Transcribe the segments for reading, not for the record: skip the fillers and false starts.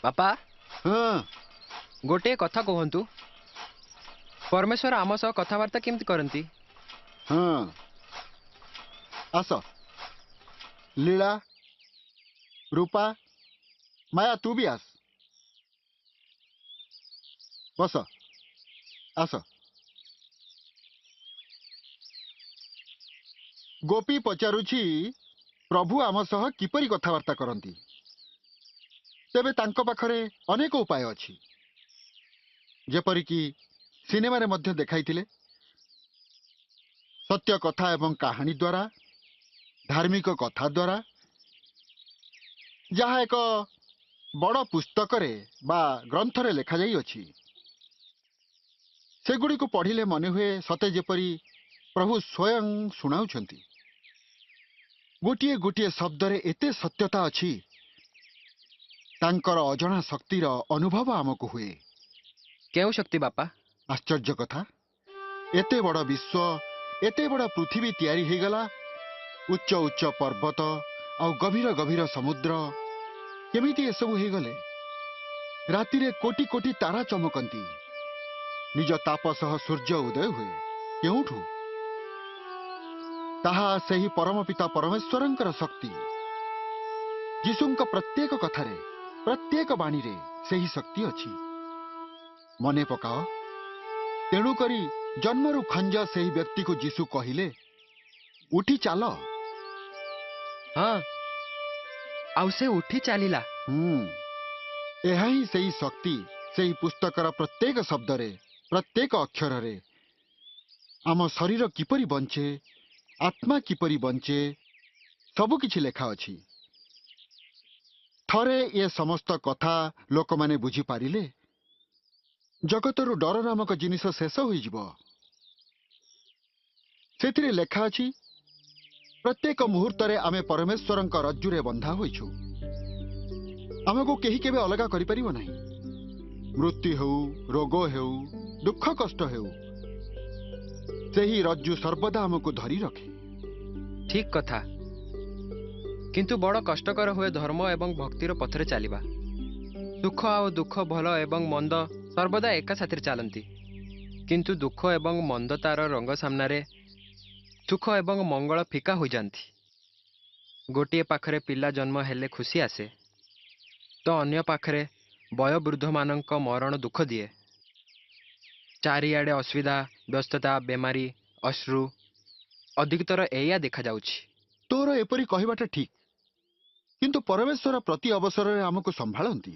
ବାପା, ଗୋଟିଏ କଥା କୁହନ୍ତୁ, ପରମେଶ୍ୱର ଆମ ସହ କଥାବାର୍ତ୍ତା କେମିତି କରନ୍ତି? ହଁ, ଆସ। ଲୀଳା, ରୂପା, ମାୟା, ତୁ ବି ଆସ, ବସ, ଆସ। ଗୋପୀ ପଚାରୁଛି, ପ୍ରଭୁ ଆମ ସହ କିପରି କଥାବାର୍ତ୍ତା କରନ୍ତି? ତେବେ ତାଙ୍କ ପାଖରେ ଅନେକ ଉପାୟ ଅଛି, ଯେପରିକି ସିନେମାରେ ମଧ୍ୟ ଦେଖାଇଥିଲେ, ସତ୍ୟ କଥା ଏବଂ କାହାଣୀ ଦ୍ୱାରା, ଧାର୍ମିକ କଥା ଦ୍ୱାରା, ଯାହା ଏକ ବଡ଼ ପୁସ୍ତକରେ ବା ଗ୍ରନ୍ଥରେ ଲେଖାଯାଇଅଛି। ସେଗୁଡ଼ିକୁ ପଢ଼ିଲେ ମନେହୁଏ ସତେ ଯେପରି ପ୍ରଭୁ ସ୍ୱୟଂ ଶୁଣାଉଛନ୍ତି। ଗୋଟିଏ ଗୋଟିଏ ଶବ୍ଦରେ ଏତେ ସତ୍ୟତା ଅଛି, ତାଙ୍କର ଅଜଣା ଶକ୍ତିର ଅନୁଭବ ଆମକୁ ହୁଏ। କେଉଁ ଶକ୍ତି ବାପା? ଆଶ୍ଚର୍ଯ୍ୟ କଥା, ଏତେ ବଡ଼ ବିଶ୍ୱ, ଏତେ ବଡ଼ ପୃଥିବୀ ତିଆରି ହେଇଗଲା, ଉଚ୍ଚ ଉଚ୍ଚ ପର୍ବତ ଆଉ ଗଭୀର ଗଭୀର ସମୁଦ୍ର, କେମିତି ଏସବୁ ହେଇଗଲେ? ରାତିରେ କୋଟି କୋଟି ତାରା ଚମକନ୍ତି, ନିଜ ତାପ ସହ ସୂର୍ଯ୍ୟ ଉଦୟ ହୁଏ, କେଉଁଠୁ? ତାହା ସେହି ପରମପିତା ପରମେଶ୍ୱରଙ୍କର ଶକ୍ତି। ଯୀଶୁଙ୍କ ପ୍ରତ୍ୟେକ କଥାରେ, ପ୍ରତ୍ୟେକ ବାଣୀରେ ସେହି ଶକ୍ତି ଅଛି। ମନେ ପକାଅ, ତେଣୁକରି ଜନ୍ମରୁ ଖଞ୍ଜ ସେହି ବ୍ୟକ୍ତିକୁ ଯୀଶୁ କହିଲେ, ଉଠି ଚାଲ। ହଁ, ଆଉ ସେ ଉଠି ଚାଲିଲା। ଏହା ହିଁ ସେହି ଶକ୍ତି। ସେହି ପୁସ୍ତକର ପ୍ରତ୍ୟେକ ଶବ୍ଦରେ, ପ୍ରତ୍ୟେକ ଅକ୍ଷରରେ ଆମ ଶରୀର କିପରି ବଞ୍ଚେ, ଆତ୍ମା କିପରି ବଞ୍ଚେ, ସବୁ କିଛି ଲେଖା ଅଛି। ଥରେ ଏ ସମସ୍ତ କଥା ଲୋକମାନେ ବୁଝିପାରିଲେ ଜଗତରୁ ଡର ନାମକ ଜିନିଷ ଶେଷ ହୋଇଯିବ। ସେଥିରେ ଲେଖା ଅଛି, ପ୍ରତ୍ୟେକ ମୁହୂର୍ତ୍ତରେ ଆମେ ପରମେଶ୍ୱରଙ୍କ ରଜ୍ଜୁରେ ବନ୍ଧା ହୋଇଛୁ। ଆମକୁ କେହି କେବେ ଅଲଗା କରିପାରିବ ନାହିଁ। ମୃତ୍ୟୁ ହେଉ, ରୋଗ ହେଉ, ଦୁଃଖ କଷ୍ଟ ହେଉ, ସେହି ରଜ୍ଜୁ ସର୍ବଦା ଆମକୁ ଧରି ରଖେ। ଠିକ କଥା, କିନ୍ତୁ ବଡ଼ କଷ୍ଟକର ହୁଏ ଧର୍ମ ଏବଂ ଭକ୍ତିର ପଥରେ ଚାଲିବା। ସୁଖ ଆଉ ଦୁଃଖ, ଭଲ ଏବଂ ମନ୍ଦ ସର୍ବଦା ଏକା ସାଥିରେ ଚାଲନ୍ତି, କିନ୍ତୁ ଦୁଃଖ ଏବଂ ମନ୍ଦତାର ରଙ୍ଗ ସାମ୍ନାରେ ସୁଖ ଏବଂ ମଙ୍ଗଳ ଫିକା ହୋଇଯାନ୍ତି। ଗୋଟିଏ ପାଖରେ ପିଲା ଜନ୍ମ ହେଲେ ଖୁସି ଆସେ, ତ ଅନ୍ୟ ପାଖରେ ବୟୋବୃଦ୍ଧମାନଙ୍କ ମରଣ ଦୁଃଖ ଦିଏ। ଚାରିଆଡ଼େ ଅସୁବିଧା, ବ୍ୟସ୍ତତା, ବେମାରୀ, ଅଶ୍ରୁ ଅଧିକତର ଏଇଆ ଦେଖାଯାଉଛି। ତୋର ଏପରି କହିବାଟା ଠିକ୍, କିନ୍ତୁ ପରମେଶ୍ୱର ପ୍ରତି ଅବସରରେ ଆମକୁ ସମ୍ଭାଳନ୍ତି।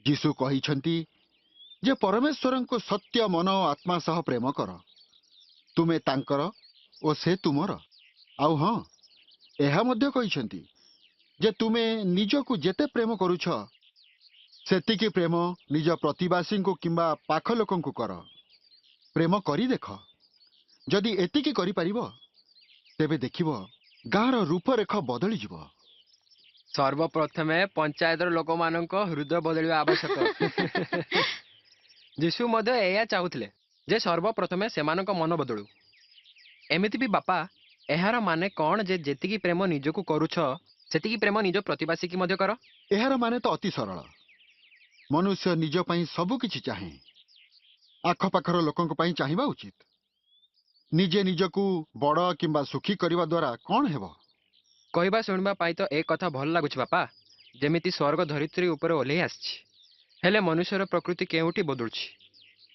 ଯୀଶୁ କହିଛନ୍ତି ଯେ ପରମେଶ୍ୱରଙ୍କୁ ସତ୍ୟ ମନ ଓ ଆତ୍ମା ସହ ପ୍ରେମ କର, ତୁମେ ତାଙ୍କର ଓ ସେ ତୁମର। ଆଉ ହଁ, ଏହା ମଧ୍ୟ କହିଛନ୍ତି ଯେ ତୁମେ ନିଜକୁ ଯେତେ ପ୍ରେମ କରୁଛ, ସେତିକି ପ୍ରେମ ନିଜ ପ୍ରତିବାସୀଙ୍କୁ କିମ୍ବା ପାଖ ଲୋକଙ୍କୁ କର। ପ୍ରେମ କରି ଦେଖ, ଯଦି ଏତିକି କରିପାରିବ ତେବେ ଦେଖିବ ଗାଁର ରୂପରେଖ ବଦଳିଯିବ। ସର୍ବପ୍ରଥମେ ପଞ୍ଚାୟତର ଲୋକମାନଙ୍କ ହୃଦୟ ବଦଳିବା ଆବଶ୍ୟକ। ଯୀଶୁ ମଧ୍ୟ ଏଇଆ ଚାହୁଁଥିଲେ ଯେ ସର୍ବପ୍ରଥମେ ସେମାନଙ୍କ ମନ ବଦଳୁ। ଏମିତି ବି ବାପା, ଏହାର ମାନେ କ'ଣ ଯେ ଯେତିକି ପ୍ରେମ ନିଜକୁ କରୁଛ ସେତିକି ପ୍ରେମ ନିଜ ପ୍ରତିବାସୀକି ମଧ୍ୟ କର? ଏହାର ମାନେ ତ ଅତି ସରଳ। ମନୁଷ୍ୟ ନିଜ ପାଇଁ ସବୁ କିଛି ଚାହେଁ, ଆଖପାଖର ଲୋକଙ୍କ ପାଇଁ ଚାହିଁବା ଉଚିତ। ନିଜେ ନିଜକୁ ବଡ଼ କିମ୍ବା ସୁଖୀ କରିବା ଦ୍ୱାରା କ'ଣ ହେବ? କହିବା ଶୁଣିବା ପାଇଁ ତ ଏ କଥା ଭଲ ଲାଗୁଛି ବାପା, ଯେମିତି ସ୍ୱର୍ଗ ଧରିତ୍ରୀ ଉପରେ ଓହ୍ଲେଇ ଆସିଛି। ହେଲେ ମନୁଷ୍ୟର ପ୍ରକୃତି କେଉଁଠି ବଦଳୁଛି?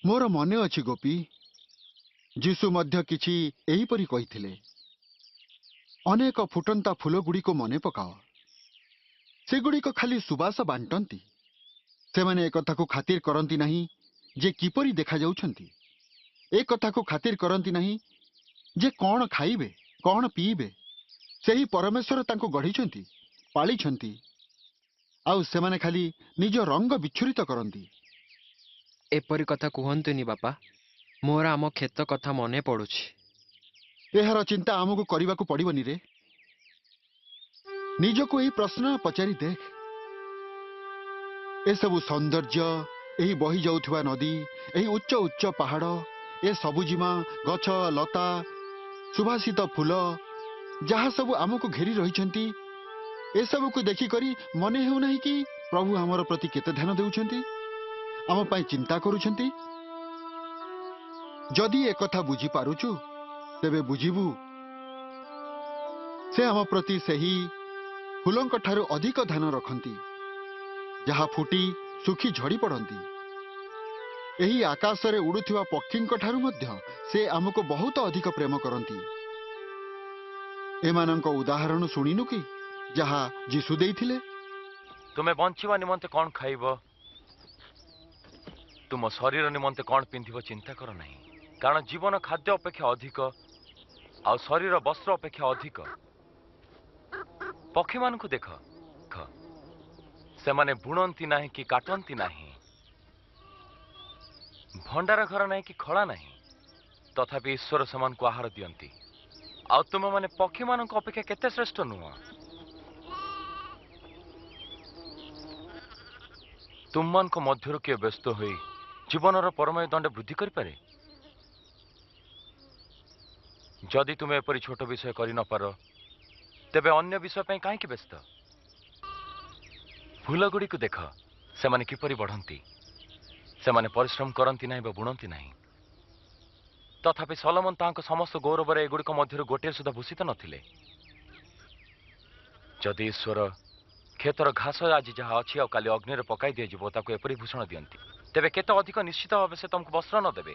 ମୋର ମନେ ଅଛି ଗୋପୀ, ଯୀଶୁ ମଧ୍ୟ କିଛି ଏହିପରି କହିଥିଲେ, ଅନେକ ଫୁଟନ୍ତା ଫୁଲଗୁଡ଼ିକୁ ମନେ ପକାଅ, ସେଗୁଡ଼ିକ ଖାଲି ସୁବାସ ବାଣ୍ଟନ୍ତି। ସେମାନେ ଏକଥାକୁ ଖାତିର କରନ୍ତି ନାହିଁ ଯେ କିପରି ଦେଖାଯାଉଛନ୍ତି, ଏକଥାକୁ ଖାତିର କରନ୍ତି ନାହିଁ ଯେ କ'ଣ ଖାଇବେ, କ'ଣ ପିଇବେ। ସେହି ପରମେଶ୍ୱର ତାଙ୍କୁ ଗଢ଼ିଛନ୍ତି, ପାଳିଛନ୍ତି, ଆଉ ସେମାନେ ଖାଲି ନିଜ ରଙ୍ଗ ବିଚ୍ଛୁରିତ କରନ୍ତି। ଏପରି କଥା କୁହନ୍ତୁନି ବାପା, ମୋର ଆମ କ୍ଷେତ କଥା ମନେ ପଡୁଛି। ଏହାର ଚିନ୍ତା ଆମକୁ କରିବାକୁ ପଡ଼ିବନି ରେ। ନିଜକୁ ଏହି ପ୍ରଶ୍ନ ପଚାରି ଦେଖ, ଏସବୁ ସୌନ୍ଦର୍ଯ୍ୟ, ଏହି ବହି ଯାଉଥିବା ନଦୀ, ଏହି ଉଚ୍ଚ ଉଚ୍ଚ ପାହାଡ଼, ଏ ସବୁଜିମା, ଗଛ ଲତା, ସୁବାସିତ ଫୁଲ, ଯାହା ସବୁ ଆମକୁ ଘେରି ରହିଛନ୍ତି, ଏସବୁକୁ ଦେଖିକରି ମନେ ହେଉନାହିଁ କି ପ୍ରଭୁ ଆମର ପ୍ରତି କେତେ ଧ୍ୟାନ ଦେଉଛନ୍ତି, ଆମ ପାଇଁ ଚିନ୍ତା କରୁଛନ୍ତି। ଯଦି ଏକଥା ବୁଝିପାରୁଛୁ ତେବେ ବୁଝିବୁ ସେ ଆମ ପ୍ରତି ସେହି ଫୁଲଙ୍କ ଠାରୁ ଅଧିକ ଧ୍ୟାନ ରଖନ୍ତି ଯାହା ଫୁଟି ଶୁଖି ଝଡ଼ି ପଡ଼ନ୍ତି। ଏହି ଆକାଶରେ ଉଡ଼ୁଥିବା ପକ୍ଷୀଙ୍କ ଠାରୁ ମଧ୍ୟ ସେ ଆମକୁ ବହୁତ ଅଧିକ ପ୍ରେମ କରନ୍ତି। ଏମାନଙ୍କ ଉଦାହରଣ ଶୁଣିନୁ କି ଯାହା ଯୀଶୁ ଦେଇଥିଲେ? ତୁମେ ବଞ୍ଚିବା ନିମନ୍ତେ କ'ଣ ଖାଇବ, ତୁମ ଶରୀର ନିମନ୍ତେ କ'ଣ ପିନ୍ଧିବ ଚିନ୍ତା କର ନାହିଁ, କାରଣ ଜୀବନ ଖାଦ୍ୟ ଅପେକ୍ଷା ଅଧିକ ଆଉ ଶରୀର ବସ୍ତ୍ର ଅପେକ୍ଷା ଅଧିକ। ପକ୍ଷୀମାନଙ୍କୁ ଦେଖ, ସେମାନେ ବୁଣନ୍ତି ନାହିଁ କି କାଟନ୍ତି ନାହିଁ, ଭଣ୍ଡାର ଘର ନାହିଁ କି ଖଳା ନାହିଁ, ତଥାପି ଈଶ୍ୱର ସେମାନଙ୍କୁ ଆହାର ଦିଅନ୍ତି। ଆଉ ତୁମେମାନେ ପକ୍ଷୀମାନଙ୍କ ଅପେକ୍ଷା କେତେ ଶ୍ରେଷ୍ଠ ନୁହଁ? ତୁମମାନଙ୍କ ମଧ୍ୟରୁ କିଏ ବ୍ୟସ୍ତ ହୋଇ ଜୀବନର ପରମୟ ଦଣ୍ଡ ବୃଦ୍ଧି କରିପାରେ? ଯଦି ତୁମେ ଏପରି ଛୋଟ ବିଷୟ କରି ନପାର, ତେବେ ଅନ୍ୟ ବିଷୟ ପାଇଁ କାହିଁକି ବ୍ୟସ୍ତ? ଫୁଲଗୁଡ଼ିକୁ ଦେଖ, ସେମାନେ କିପରି ବଢ଼ନ୍ତି। ସେମାନେ ପରିଶ୍ରମ କରନ୍ତି ନାହିଁ ବା ବୁଣନ୍ତି ନାହିଁ, ତଥାପି ସଲୋମନ ତାହାଙ୍କ ସମସ୍ତ ଗୌରବରେ ଏଗୁଡ଼ିକ ମଧ୍ୟରୁ ଗୋଟିଏ ସୁଦ୍ଧା ଭୂଷିତ ନଥିଲେ। ଯଦି ଈଶ୍ୱର କ୍ଷେତର ଘାସ ଆଜି ଯାହା ଅଛି ଆଉ କାଲି ଅଗ୍ନିରେ ପକାଇ ଦିଆଯିବ ତାକୁ ଏପରି ଭୂଷଣ ଦିଅନ୍ତି, ତେବେ କେତେ ଅଧିକ ନିଶ୍ଚିତ ଭାବେ ସେ ତମକୁ ବସ୍ତ୍ର ନ ଦେବେ।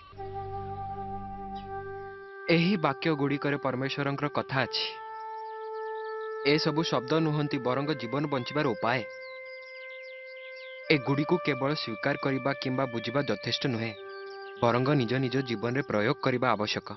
ଏହି ବାକ୍ୟ ଗୁଡ଼ିକରେ ପରମେଶ୍ୱରଙ୍କର କଥା ଅଛି। ଏସବୁ ଶବ୍ଦ ନୁହନ୍ତି, ବରଂ ଜୀବନ ବଞ୍ଚିବାର ଉପାୟ। ଏଗୁଡ଼ିକୁ କେବଳ ସ୍ୱୀକାର କରିବା କିମ୍ବା ବୁଝିବା ଯଥେଷ୍ଟ ନୁହେଁ, ବରଂ ନିଜ ନିଜ ଜୀବନରେ ପ୍ରୟୋଗ କରିବା ଆବଶ୍ୟକ।